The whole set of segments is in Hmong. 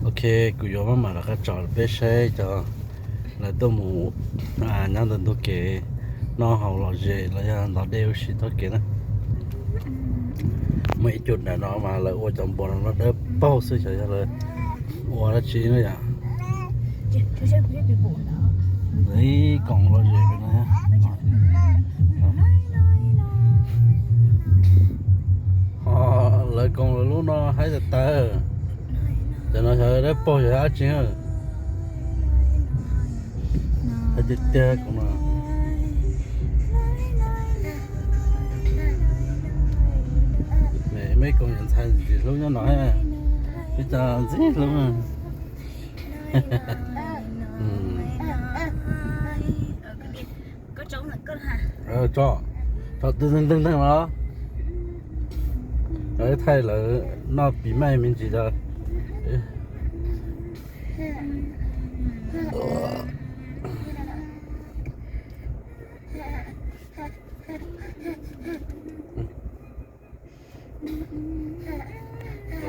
Ok, kuv yuav maj mam rov qab tso peb saib cov lawv tuaj mus nyob ntawm ntug kev noj haus lom zem los yog ntov dej ua si txoj kev na. Muaj ib co nram no mas lawv ua cov npuas no dawb paug xwb, xyov yog lawv ua dab tsi na yom. Ib koom lom zem no. Ho lawv koom lawv lub no haib tas tawv. Cov no xyov dawb paug xyov dab tsi. Haib tiag tiag koom no. Mej koom yawm ntxhais ntxim hlub nyob no, ib co ntxim hlub. Tso, tso nteg nteg nteg no. Lawv thaij lawv noj pis maij me ntsis os.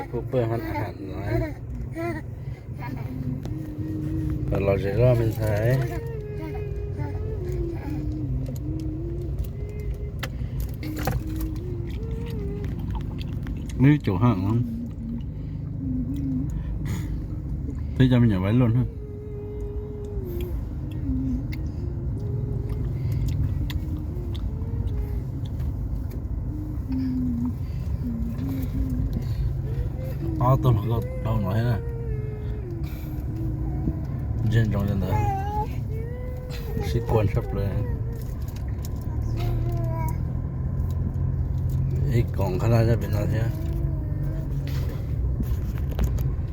Kuj paj ha no, lom zem loj me ntxhais. Muaj ib co ha, twb cov me nyuam vaiv luaj na. Ob tug hluas nkauj dhau no thiab na. Ntsia ntsoov li ntawd, sib kua tshaj plaws. Ib koom qhab laj nyob pem no thiab.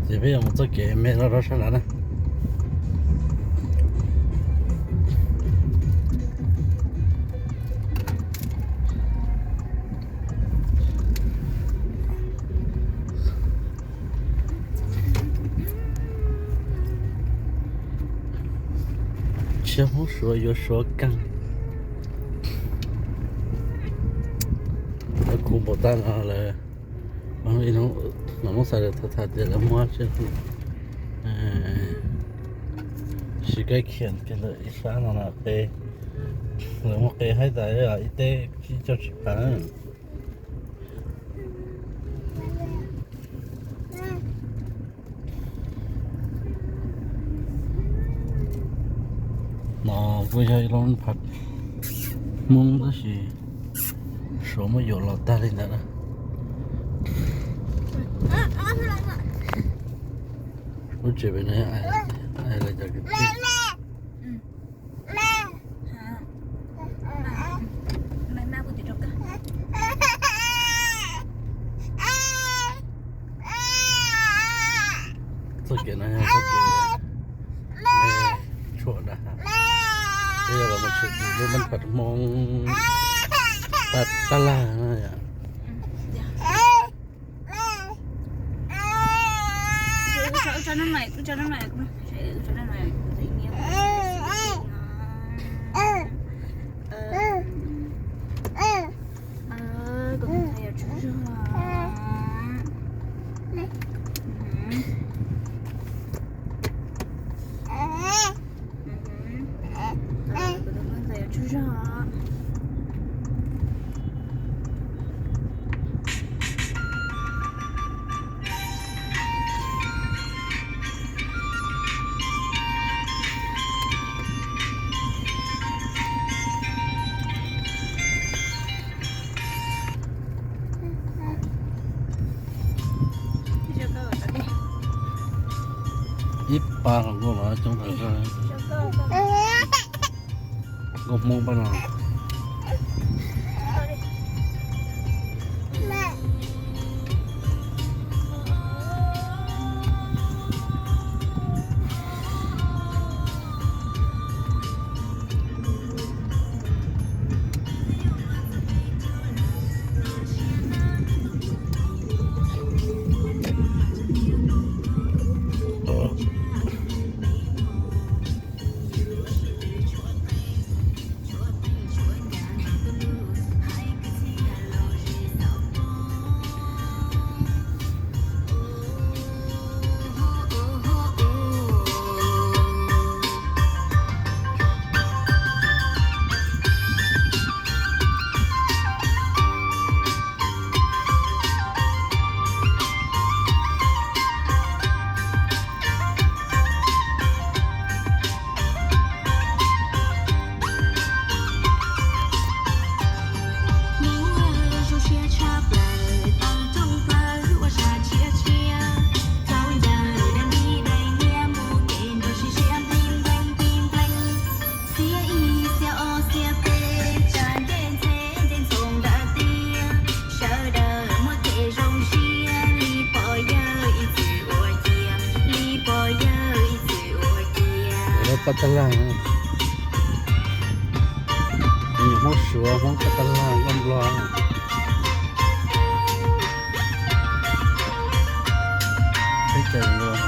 Ces peb yuav mus txoj kev me loj rau sab nrad na. Tshiab Hmoob Suav yuav Suav kaaj. Lawv khu npaum tab no lawm. Ib hnub mam muab xav lawv tham tias lawv muab sib kaib khiam kiag ntawm ib sab no na qe. Lawv muab qe haib tas ib teb ib co tsis phav. No kuj yog ib lub phav Hmoob tab sis Suav muab yuam los tag li ntawd na. Lub tsev pem no, lawv cov kwv tij. Txoj kev no yog txoj kev me tshuaj dab, twb yog los mus tshwm tus lub mab phaj Hmoob Paj Tab Laj no yom. Ib pab hluas nkauj los coob tag zog. Nkauj Hmoob pab no. Paj Tab Laj, me nyuam Hmoob Suav, Hmoob Paj Tab Laj, nkauj Nplog. Teb chaws Nplog.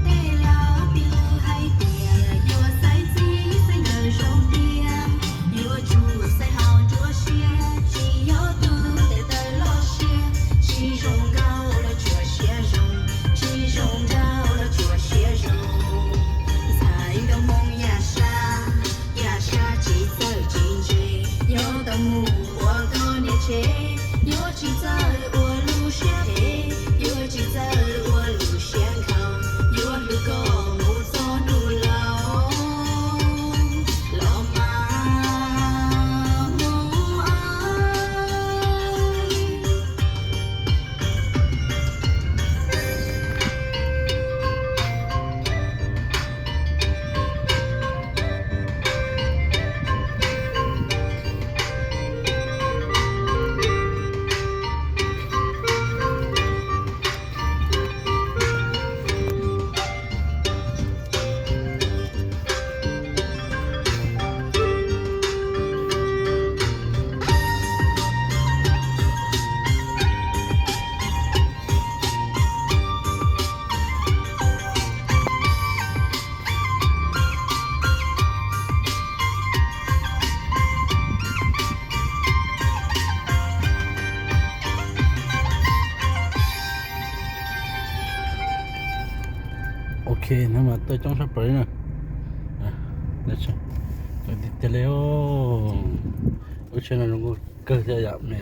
Tej laus pib lus hais tias yuav xaiv txiv xaiv nkawm zoo tiag, yuav tsum xaiv haum nruab siab, tsis yog tus tes taw loj siab, tsis zoo nkauj los tsuas siab zoo, tsis zoo nraug los tsuas siab zoo. Ntxhais nkauj Hmoob Yaj Sab, Yaj Sab tsis txawj tsis ntse, yuav tau mus ua koj niam tsev, yuav tsis txawj ua lub siab phem, yuav tsis txawj ua lub siab nkhaus, yuav hlub koj mus txog hnub laus los mas mus. Ok, no mas tuaj coob tshaj plaws li na. Tiag tiag li, lub tsheb no zoo nkauj kawg thiab yom me.